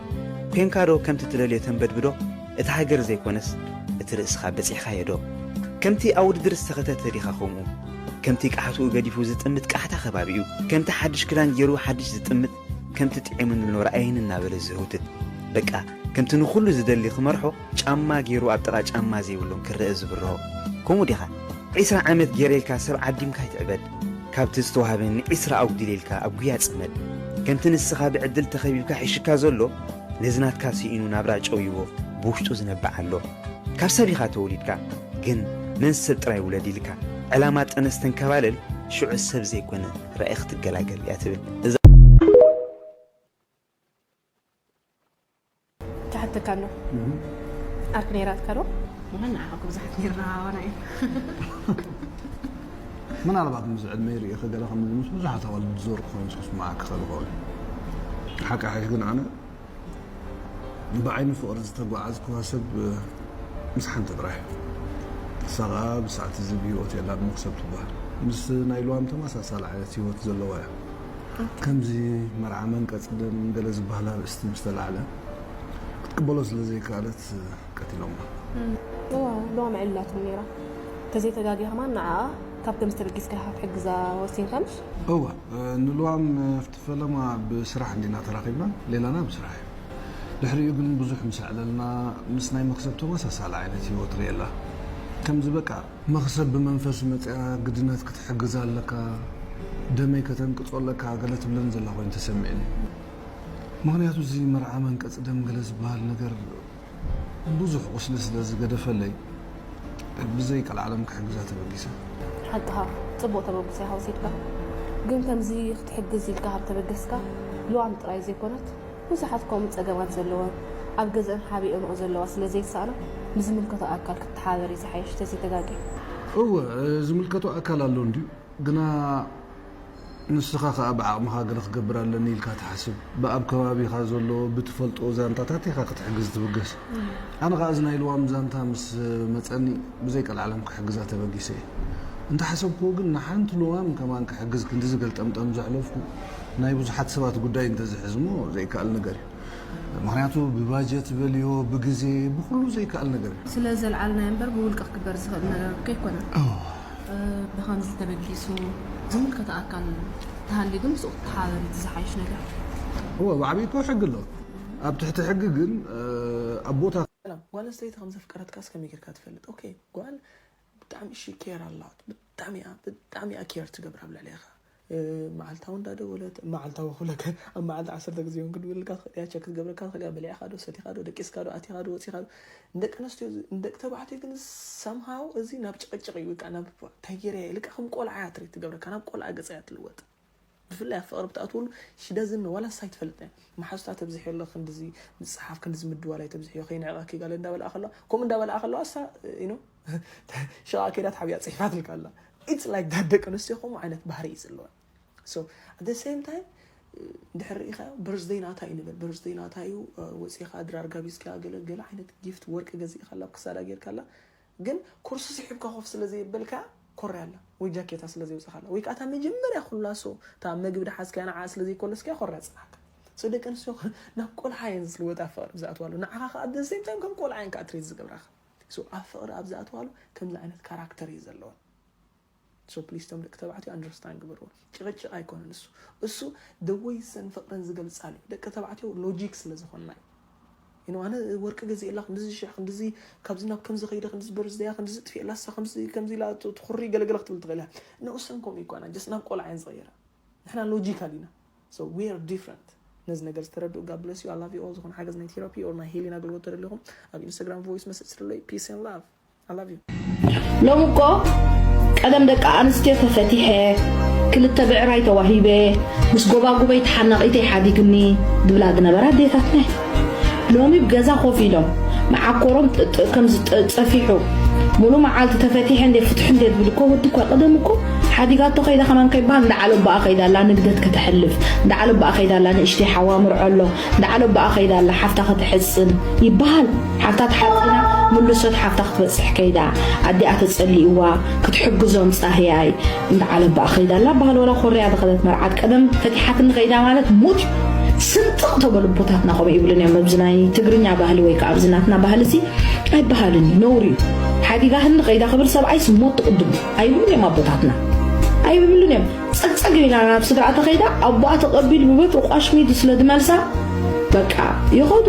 ፔንካዶ ከምቲ ትደልዮ ተንበድብዶ እቲ ሃገር ዘይኮነስ እቲ ርእስኻ በጺሕኻዮ ዶ ከምቲ ኣብ ውድድር ዝተኸተተ ዲኻ ከምኡ ከምቲ ቃሕትኡ ገዲፉ ዝጥምት ቃሕታ ከባቢኡ፣ ከምቲ ሓድሽ ክዳን ገይሩ ሓድሽ ዝጥምት፣ ከምቲ ጥዒሙኒ ኣሎ ረኣየኒ እናበለ ዝህውትት፣ በቃ ከምቲ ንኹሉ ዝደሊ ክመርሖ ጫማ ገይሩ ኣብ ጥቓ ጫማ ዘይብሎም ክረአ ዝብርሆ። ከምኡ ዲኻ? ዒስራ ዓመት ገይረ ኢልካ ሰብ ዓዲምካ ኣይትዕበድ። ካብቲ ዝተዋህበኒ ዒስራ ኣጉዲለ ኢልካ ኣብ ጉያ ጽመድ። ከምቲ ንስኻ ብዕድል ተኸቢብካ ሒሽካ ዘሎ፣ ነዚ ናትካ ስኢኑ ናብራ ጨውይዎ ብውሽጡ ዝነብዕ ኣሎ። ካብ ሰብ ኢኻ ተወሊድካ፣ ግን መን ሰብ ጥራይ ውለድ ኢልካ ዕላማ ጠነስ ተንከባለል፣ ሽዑ ሰብ ዘይኮነ ራኢ ክትገላገል እያ ትብል። እዛ ክሓተካ ኣሎ። ዓርኪ ነይራትካ ዶ? ንዓኻ እኮ ብዙሓት ነይርና ኣባና እዩ። ምናልባት ምስ ዕድመይ ርእየ ገለ ከም ምስ ብዙሓት ኣዋልድ ዝዞርኩ ኮይኑ ክስምዓካ ክኽእል ይኸውን። ሓቂ ሓቂ ግን ኣነ ብዓይኒ ፍቕሪ ዝተጓዓዝኩዋ ሰብ ምስ ሓንቲ ጥራሕ እያ። ንሳ ኸኣ ብሳዕቲ እዚ ብህይወት የላን መክሰብ ትበሃል። ምስ ናይ ልዋም ተመሳሳሊ ዓይነት ህይወት ዘለዋ እያ። ከምዚ መርዓ መንቀጽ ደም ገለ ዝበሃል ኣርእስቲ ምስ ተላዕለ ክትቅበሎ ስለ ዘይከኣለት ቀቲሎማ። እዋ ልዋም ዕላትኩም ነይራ። ተዘይተጋጊ ከማን ንዓኣ ካብ ከምዚ ተበጊስካ ኢኻ ክትሕግዛ ወሲንካ ምሽ? እወ ንልዋም ኣብቲ ፈለማ ብስራሕ እንዲና ተራኺብና ሌላና ብስራሕ እዩ። ድሕሪኡ ግን ብዙሕ ምስ ኣዕለልና ምስ ናይ መኽሰብ ተመሳሳሊ ዓይነት ህይወት ርእየላ። ከምዚ በቃ መኽሰብ ብመንፈስ መፅያ ግድነት ክትሕግዛ ኣለካ፣ ደመይ ከተንቅፆ ኣለካ ገለ ትብለኒ ዘላ ኮይኑ ተሰሚዕኒ። ምኽንያቱ እዚ መርዓ መንቀፂ ደም ገለ ዝበሃል ነገር ብዙሕ ቁስሊ ስለ ዝገደፈለይ ብዘይ ቀልዓለም ክሕግዛ ተበጊሰ። ሓቅኻ ፅቡቕ ተበግሶ ኢኻ ወሲድካ። ግን ከምዚ ክትሕግዝ ኢልካ ካብ ተበገስካ ልዋም ጥራይ ዘይኮነት ብዙሓት ከምኡ ፀገማት ዘለወን ኣብ ገዝአን ሓቢኦንኦ ዘለዋ ስለ ዘይሰኣና ንዝምልከቶ ኣካል ክትተሓባበሪ ዝሓይሽ ተዘይተጋግየ። እወ ዝምልከቶ ኣካል ኣሎ እንድዩ ግና ንስኻ ኸኣ ብዓቕምኻ ገለ ክገብር ኣለኒ ኢልካ ትሓስብ። ብኣብ ከባቢኻ ዘሎ ብትፈልጦ ዛንታታት ኢኻ ክትሕግዝ ትብገስ። ኣነ ኸኣ እዚ ናይ ልዋም ዛንታ ምስ መጸኒ ብዘይ ቀልዓለም ክሕግዛ ተበጊሰ እየ። እንተሓሰብክዎ ግን ንሓንቲ ልዋም ከማን ክሕግዝ ክንድዚ ገልጠምጠም ዘሕለፍኩ ናይ ብዙሓት ሰባት ጉዳይ እንተዝሕዝሞ ዘይከኣል ነገር እዩ። ምኽንያቱ ብባጀት በልዮ ብግዜ ብኹሉ ዘይከኣል ነገር እዩ። ስለ ዘልዓልናዮ እምበር ብውልቂ ክግበር ዝኽእል ነገር እኮ ኣይኮነን። ብኸምዚ ተበጊሱ ዝምልከቶ ኣካል ተሃልዩ ግን ምስኡ ክትተሓባበሪ እቲ ዝሓይሽ ነገር። እወ ብዓብዪ እኮ ሕጊ ኣሎ። ኣብ ትሕቲ ሕጊ ግን ኣብ ቦታ ሰላም፣ ጓል ኣንስተይቲ ከም ዘፍቀረትካስ ከመይ ጌርካ ትፈልጥ? ኦኬ ጓል ብጣዕሚ እሺ ኬር ኣላት፣ ብጣዕሚ እያ ብጣዕሚ እያ ኬር ትገብር ኣብ ልዕሌኻ። መዓልታዊ እንዳደወለት መዓልታዊ ክብለካ ኣብ መዓልቲ ዓሰርተ ግዜ እውን ክድውልልካ ትኽእል እያ፣ ቸክ ክትገብረካ ትኽእል እያ፣ በሊዕኻ ዶ ሰቲኻ ዶ ደቂስካ ዶ ኣቲኻ ዶ ወፂኻ ዶ። ንደቂ ኣንስትዮ ንደቂ ተባዕትዮ ግን ሰምሃው እዚ ናብ ጭቕጭቕ እዩ፣ በቃ ናብ እንታይ ገይረ እየ ኢልካ ከም ቆልዓ እያ ትሪት ትገብረካ፣ ናብ ቆልዓ ገፃ እያ ትልወጥ። ብፍላይ ኣብ ፍቕሪ ብትኣትወሉ ሽደዝን ዋላ ንሳ ኣይትፈልጥ እያ። መሓዙታ ተብዝሕዮ ኣሎ ክንድዚ ምፅሓፍ ክንድዚ ምድዋል ኣይተብዝሕዮ ከይንዕቐኪ ጋለ እንዳበልኣ ከለዋ ከምኡ እንዳበልኣ ከለዋ እሳ you know ሽቓ ከይዳ ተሓቢኣ ፅሒፋትልካ ኣላ። It's like that ደቂ ኣንስትዮ ከምኡ ዓይነት ባህሪ እዩ ዘለወን። So at the same time እንድሕር ርኢኻዮ በርዝደይ ናታ እዩ ንበል በርዝደይ ናታ እዩ ወፂኻ ድራር ጋቢዝካ ገለ ገለ ዓይነት ጊፍት ወርቂ ገዚእካላ ኣብ ክሳዳ ጌርካላ ግን ኮርሱ ስሒብካ ኮፍ ስለ ዘየበልካ ኮርያ ኣላ ወይ ጃኬታ ስለ ዘውፅኻላ ወይ ከዓ እታ መጀመርያ ኩላሶ እታ መግቢ ድሓዝካያ ንዓ ስለ ዘይኮለስካያ ኮርያ ፅናሕካ። So ደቂ ኣንስትዮ ናብ ቆልዓ እየን ዝልወጣ ፍቕሪ ዝኣትዋሉ ንዓኻ ከዓ at the same time ከም ቆልዓ እየን ከዓ ትሪት ዝገብራኻ። So ኣብ ፍቕሪ ኣብ ዝኣትዋሉ ከምዚ ዓይነት ካራክተር እዩ ዘለወን። So please ቶም ደቂ ተባዕትዮ understand ግበርዎ። ጭቕጭቕ ኣይኮነን እሱ እሱ the way ሰን ፍቕረን ዝገልፃሉ እዩ። ደቂ ተባዕትዮ ሎጂክ ስለ ዝኾንና እዩ። You know ኣነ ወርቂ ገዚኤላ ክንድዚ ሽሕ ክንድዚ ካብዚ ናብ ከምዚ ከይደ ክንድዚ በርዝደያ ክንድዚ ጥፊኤላ እሳ ከምዚ ከምዚ ኢላ ትኹሪ ገለገለ ክትብል ትኽእል እያ። ንኡሰን ከምኡ ይኮና just ናብ ቆልዓ እየን ዝቕይራ። ንሕና ሎጂካል ኢና። So we are different። ነዚ ነገር ዝተረድኡ God bless you I love you all። ዝኾነ ሓገዝ ናይ ቴራፒ or ናይ ሂሊንግ ኣገልግሎት ተደሊኹም ኣብ ኢንስታግራም ቮይስ መሰጅ ስደለይ። Peace and love። I love you። ሎሚ እኮ ቀደም ደቂ ኣንስትዮ ተፈቲሐ ክልተ ብዕራይ ተዋሂበ ምስ ጎባጉበይ ተሓናቒተይ ሓዲግኒ ዝብላ ዝነበራ ኣዴታትና እየን። ሎሚ ብገዛ ኮፍ ኢሎም መዓኮሮም ጥጥእ ከም ዝጠ- ጸፊሑ ሙሉ መዓልቲ ተፈቲሐ እንዴ ፍትሑ እንዴ ዝብል እኮ ወዲ እኳ ቀደም እኮ ሓዲጋቶ ከይዳ ከማን ከይበሃል እንዳ ዓለባኣ ከይዳ ኣላ ንግደት ከተሕልፍ እንዳ ዓለባኣ ከይዳ ኣላ ንእሽተይ ሓዋ ምርዖ ኣሎ እንዳ ዓለባኣ ከይዳ ኣላ ሓፍታ ከተሕጽን ይበሃል። ሓፍታ ተሓጺና ምልሶት ሓፍታ ክትበጽሕ ከይዳ ኣዲኣ ተጸሊእዋ ክትሕግዞም ጻህያይ እንዳ ዓለባኣ ከይዳ ኣላ በሃል ወላ ኮርያ ዝኸደት መርዓት ቀደም ፈቲሓትኒ ከይዳ ማለት ሙት እዩ። ስንጥቕ ተበሉ ኣቦታትና ከምኡ ይብሉን እዮም ኣብዚ ናይ ትግርኛ ባህሊ ወይ ከዓ ኣብዚ ናትና ባህሊ እዚ ኣይበሃልን እዩ ነውሪ እዩ። ሓዲጋ ህንዲ ከይዳ ክብል ሰብኣይስ ሞት ትቕድሙ ኣይብሉን እዮም ኣቦታትና። ኣይብሉን እዮም። ጸግጸግ ኢላ ናብ ስድራ ተኸይዳ ኣቦኣ ተቐቢሉ ብበትሩ ቋሽሚዱ ስለ ዝመልሳ በቃ ይኸዱ።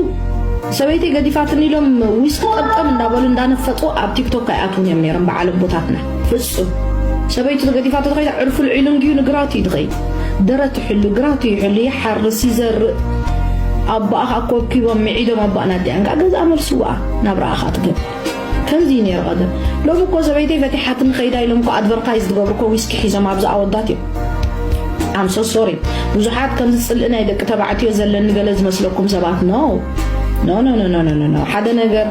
ሰበይተይ ገዲፋትኒ ኢሎም ዊስኪ ጠምጠም እንዳበሉ እንዳነፈጡ ኣብ ቲክቶክ ኣይኣትውን እዮም ነይሮም በዓል ኣቦታትና። ፍጹም ሰበይቱ ገዲፋቶ ተኸይዳ ዕርፉ ልዒሉ እንድዩ ንግራቱ እዩ ዝኸይድ። ደረት ይሕሉ፣ ግራቱ ይሕሉ፣ ይሓርስ፣ ይዘርእ። ኣቦኣ ከኣ ኮብኪቦም ምዒዶም ኣቦኣ ናዲኣን ከኣ ገዛኣ መልስዋ ናብራኣ ከኣ ትገብ። ከምዚ እዩ ነይሩ ቀደም። ሎሚ እኮ ሰበይተይ ፈቲሓትኒ ከይዳ ኢሎም እኮ ኣድቨርታይዝ ዝገብሩ እኮ ዊስኪ ሒዞም ኣብዚ ኣወዳት እዮም። I'm so sorry። ብዙሓት ከምዚ ጽልኢ ናይ ደቂ ተባዕትዮ ዘለኒ ገለ ዝመስለኩም ሰባት፣ no no no no no no no ሓደ ነገር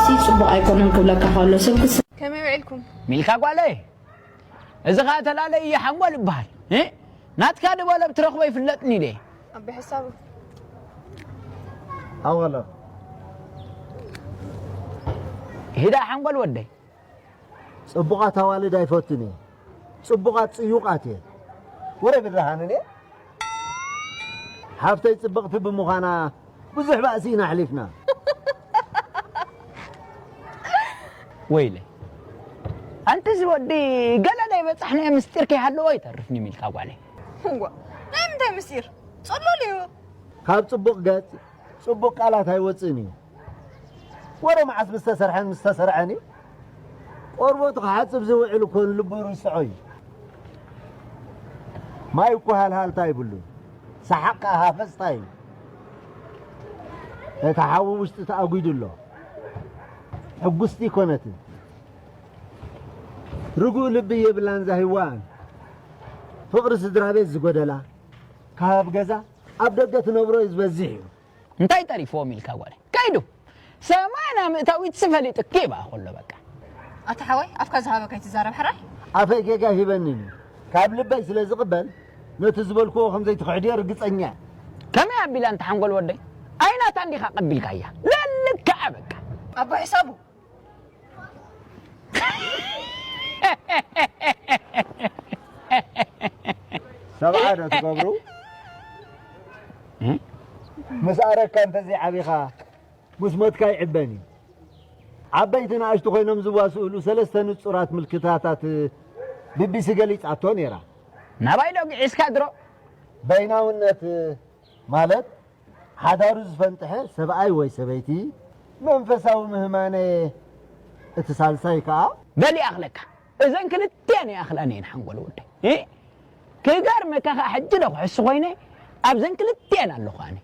ሲ ጽቡቕ ኣይኮነን ክብለካ ከሎ ሰብ ክስ ከመይ ውዒልኩም? ሚልካ ጓለይ፣ እዚ ኸኣ ተላለየ ሓንጎል ይበሃል። እ? ናትካ ድበሎ ብትረኽቦ ይፍለጥኒ ኢለ። ኣቢ ሕሳቡ ኣወለ ሂዳ ሓንጎል ወደይ። ጽቡቓት ኣዋልድ ኣይፈቱን እየ። ጽቡቓት ጽዩቓት እየ። ወረ ብርሃን እኔ ሓፍተይ ጽብቕቲ ብምዃና ብዙሕ ባእሲ ኢና ኣሕሊፍና። ወይለ ኣንቲ እዚ ወዲ ገለ ናይ በጻሕናዮ ምስጢር ከይሃለዎ ይተርፍ ንሚልካ ጓለይ። እዋ ናይ ምንታይ ምስጢር? ጸሎል እዩ። ካብ ጽቡቕ ገጽ ጽቡቕ ቃላት ኣይወጽእን እዩ። ወረ መዓስ ምስ ተሰርሐን ምስ ተሰርዐን እዩ። ቆርበቱ ክሓጽብ ዝውዕል እኮ ንልቡ ይርስዖ እዩ። ማይ እኮ ሃልሃልታ ይብሉን። ሰሓቕ ከኣ ሃፈጽታ እዩ። እቲ ሓዊ ውሽጢ ተኣጒዱ ኣሎ። ሕጉስቲ ይኮነትን። ርጉእ ልቢ የብላን ዛሂዋን። ፍቕሪ ስድራ ቤት ዝጎደላ፣ ካብ ገዛ ኣብ ደገ ትነብሮ እዩ ዝበዝሕ እዩ። እንታይ ጠሪፍዎም ኢልካ ጓለይ? ከይዱ ሰማንያ ምእታዊት ሲ ፈሊጡ ኪባ ከሎ በቃ። ኣታ ሓወይ ኣፍካ ዝሃበካ ኣይትዛረብ ሕራይ። ኣፈይ ጌጋ ሂበኒ እዩ። ካብ ልበይ ስለ ዝቕበል ነቲ ዝበልክዎ ከም ዘይትኽሕድዮ ርግጸኛ እየ። ከመይ ኣቢላ እንተ ሓንጎል ወደይ? ኣይናታ እንዲኻ ቀቢልካያ። ለልክዓ በቃ። ኣቦ ሕሳቡ። ሰብዓ ዶ ትገብሩ? ምስ ኣረካ እንተዘይዓቢኻ ምስ ሞትካ ይዕበን እዩ። ዓበይቲ ንኣሽቱ ኮይኖም ዝዋስእሉ ሰለስተ ንጹራት ምልክታታት ቢቢሲ ገሊጻቶ ነይራ። ናባይ ዶ ግዒዝካ ድሮ? በይናውነት ማለት ሓዳሩ ዝፈንጥሐ ሰብኣይ ወይ ሰበይቲ መንፈሳዊ ምህማነ እቲ ሳልሳይ ከኣ በል ይኣኽለካ። እዘን ክልቲኣን ይኣኽላኒ እየን ሓንጎል ወደይ። እ? ክገርመካ ከኣ ሕጂ ዶ ክሕሱ ኮይነ ኣብዘን ክልቲኣን ኣለኹ ኣነ።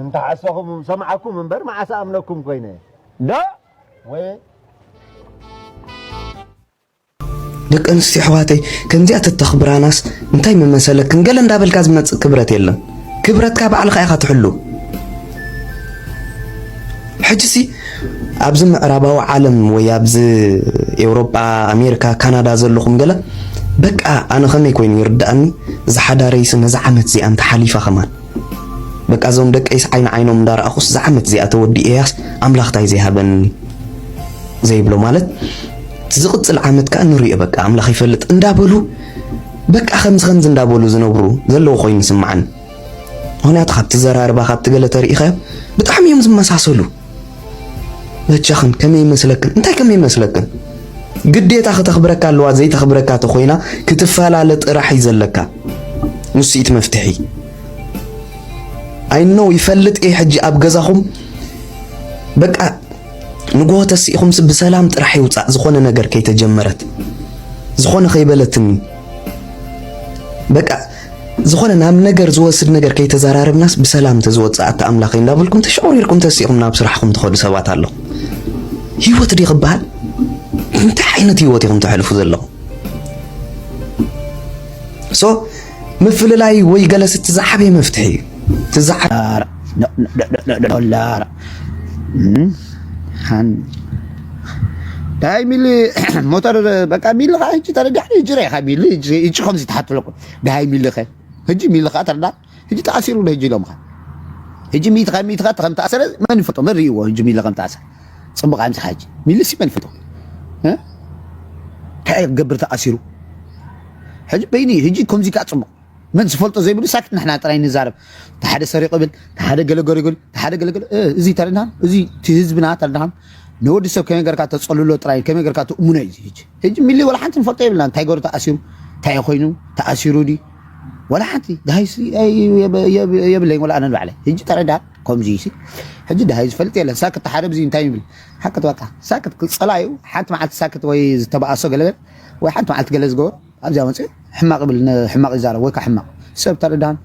እንተ ሓሰኹም ሰምዓኩም እምበር መዓስ ኣምነኩም ኮይነ። ዶ? ወይ ደቂ ኣንስትዮ ኣሕዋተይ ከምዚኣ ተተኽብራናስ እንታይ ምመሰለክን ገለ እንዳበልካ ዝመጽእ ክብረት የለን። ክብረትካ ባዕልኻ ኢኻ ትሕሉ። ሕጂሲ ኣብዚ ምዕራባዊ ዓለም ወይ ኣብዚ ኤውሮጳ፣ ኣሜሪካ፣ ካናዳ ዘለኹም ገለ በቃ ኣነ ከመይ ኮይኑ ይርድኣኒ እዛ ሓዳረይሲ ነዛ ዓመት እዚኣ እንተሓሊፋ ከማን በቃ እዞም ደቀይስ ዓይኒ ዓይኖም እንዳረኣኹስ እዛ ዓመት እዚኣ ተወዲኤያስ ኣምላኽ ታይ ዘይሃበኒ ዘይብሎ ማለት እቲ ዝቕፅል ዓመት ከዓ ንሪኦ በቃ ኣምላኽ ይፈልጥ እንዳበሉ በቃ ከምዚ ከምዚ እንዳበሉ ዝነብሩ ዘለዉ ኮይኑ ይስምዓኒ። ምኽንያቱ ካብቲ ዘራርባ ካብቲ ገለ ተሪኢኻዮም ብጣዕሚ እዮም ዝመሳሰሉ። በጃኽን ከመይ ይመስለክን? እንታይ ከመይ ይመስለክን? ግዴታ ክተኽብረካ ኣለዋ፣ ዘይተኽብረካ ተኾይና ክትፈላለ ጥራሕ እዩ ዘለካ። ንሱ እቲ መፍትሒ። I know ይፈልጥ እየ ሕጂ ኣብ ገዛኹም በቃ ንግሆ ተሲእኹምሲ ብሰላም ጥራሕ ይውፃእ ዝኾነ ነገር ከይተጀመረት ዝኾነ ከይበለትኒ በቃ ዝኾነ ናብ ነገር ዝወስድ ነገር ከይተዘራረብናስ ብሰላም ተዝወፅኣካ ኣምላኸይ እንዳበልኩም ተሸቑሪርኩም ተሲእኹም ናብ ስራሕኹም ትኸዱ ሰባት ኣለኹም። ህይወት ድዩ ክበሃል? እንታይ ዓይነት ህይወት ኢኹም ተሕልፉ ዘለኹም? ሶ ምፍልላይ ወይ ገለስ እቲ ዝዓበየ መፍትሒ እዩ። እቲ ዝዓ- ዶላር ዶላር ዳይ ሚሊ ሞተር በቃ ሚሊ ከዓ ሕጂ ተረዲሕ ሕጂ ርኢኻ ሚሊ ሕጂ ከምዚ ተሓትለኩም ዳይ ሚሊ ኸ ሕጂ ሚሊ ከዓ ተረዳ ሕጂ ተኣሲሩ ዶ ሕጂ ኢሎምኻ ሕጂ ሚእቲ ካብ ሚእቲ ካብ ከም ተኣሰረ መን ይፈልጦ መን ርእይዎ ሕጂ ሚሊ ከም ተኣሰረ ፅቡቅ ኣምፅኻ ሕጂ ሚሊ ሲ መን ይፈልጦ እንታይ ክገብር ተኣሲሩ ሕጂ በይኒ ሕጂ ከምዚ ከዓ ፅቡቅ መን ዝፈልጦ ዘይብሉ ሳክት ንሕና ጥራይ ንዛረብ ተሓደ ሰሪቁ ብል ተሓደ ገለገሪጉል ተሓደ ገለገለ እዚ ተረድናን እዚ እቲ ህዝብና ተረድናን ንወዲ ሰብ ከመይ ገርካ ተፀልሎ ጥራይ ከመይ ገርካ ትእሙኖ እዩ ሕጂ ሕጂ ሚሊ ወላ ሓንቲ ንፈልጦ የብልና እንታይ ገሩ ተኣሲሩ እንታይ ኮይኑ ተኣሲሩ ዲ ወላ ሓንቲ ደሃይሲ የብለኝ ወላ ኣነ ንባዕለ ሕጂ ተረዳ። ከምዚ ሲ ሕጂ ደሃይ ዝፈልጥ የለን። ሳክት ሓደ ብዚ እንታይ ይብል ሓቅት በቃ ሳክት ክጸላዩ ሓንቲ መዓልቲ ሳክት ወይ ዝተባኣሶ ገለበል ወይ ሓንቲ መዓልቲ ገለ ዝገበሮ ኣብዚኣ መፅኡ ሕማቕ ይብል፣ ን-፣ ሕማቕ ይዛረብ ወይ ከዓ ሕማቕ ሰብ ተረዳን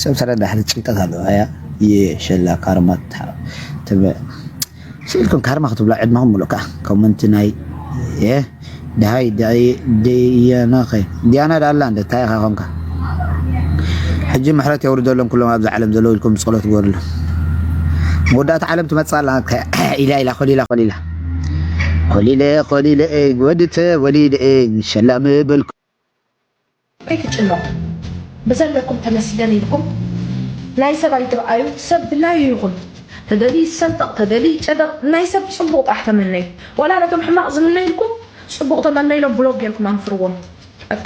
ሰብ ተረዳ ሓደ ጭንቀት ኣለዎ። ኣያ የሸላ ካርማ ትበ ስኢልኩም ካርማ ክትብላ ዕድመኹም ምሉእ ከዓ ኮመንቲ ናይ የ ድሃይ ድያናኸ ድያና ዳላ እንደ እንታይ ኢኻ ኮንካ ሕጂ ምሕረት የውርደሎም ኩሎም ኣብዚ ዓለም ዘለዉ ኢልኩም ብጸሎት ግበሩሎም። መወዳእታ ዓለም ትመጽእ ኣላ ናትካ ኢላ ኢላ ኮሊላ ኮሊላ ኮሊለ ኮሊለ ወዲ ተወሊደ ሸላም በልኩ። ኣይትጭነቑ። ብዘለኩም ተመስገን ኢልኩም ናይ ሰብ ኣይትርኣዩ። ሰብ ድላዩ ይኹን። ተደልዩ ይሰንጠቕ፣ ተደልዩ ይጨደቕ። ናይ ሰብ ጽቡቕ ጥራሕ ተመነዩ። ዋላ ነቶም ሕማቕ ዝምነዩልኩም ጽቡቕ ተመነይሎም ብሎክ ጌርኩም ኣንፍርዎም። በቃ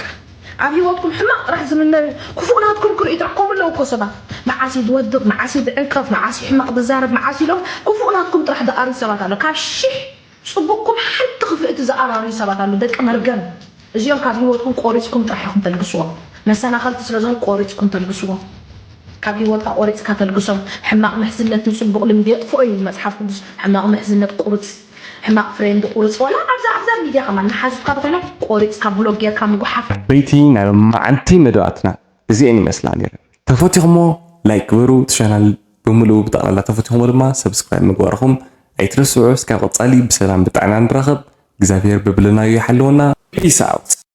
ኣብ ህይወትኩም ሕማቕ ጥራሕ ዝምነዩ ክፉእ ናትኩም ክርእዩ ጥራሕ ከምኡ ኣለዉ እኮ ሰባት። መዓስ እዩ ዝወድቕ፣ መዓስ እዩ ዝዕንቀፍ፣ መዓስ እዩ ሕማቕ ዝዛረብ፣ መዓስ ኢሎም ክፉእ ናትኩም ጥራሕ ዝኣርዩ ሰባት ኣሎ። ካብ ሽሕ ጽቡቕኩም ሓንቲ ክፍእቲ ዝኣራርዩ ሰባት ኣሎ። ደቂ መርገም እዚኦም ካብ ህይወትኩም ቆሪፅኩም ጥራሕ ኢኹም ተልግስዎም። መሰናኸልቲ ስለዝኾኑ ቆሪፅኩም ተልግስዎም። ካብ ህይወትካ ቆሪፅካ ተልግሶም። ሕማቕ ምሕዝነት ንፅቡቕ ልምዲ የጥፍኦ እዩ መፅሓፍ ቅዱስ። ሕማቕ ምሕዝነት ቁርፅ፣ ሕማቕ ፍሬንድ ቁርፅ። ዋላ ኣብዛ ኣብዛ ሚድያ ከማን መሓዙትካ ተኾይኖም ቆሪፅካ ብሎክ ጌርካ ምጉሓፍ። በይቲ ናይ ሎማዓንቲ መደባትና እዚኤን ይመስላ ነይረን። ተፈቲኹሞ ላይክ ግበሩ፣ እቲ ቻናል ብምልኡ ብጠቕላላ ተፈቲኹሞ ድማ ሰብስክራይብ ምግባርኹም ኣይትረስዑ። እስካብ ቀፃሊ ብሰላም ብጥዕና ንራኸብ። እግዚኣብሔር ብብልናዩ ይሓልወና። Peace out።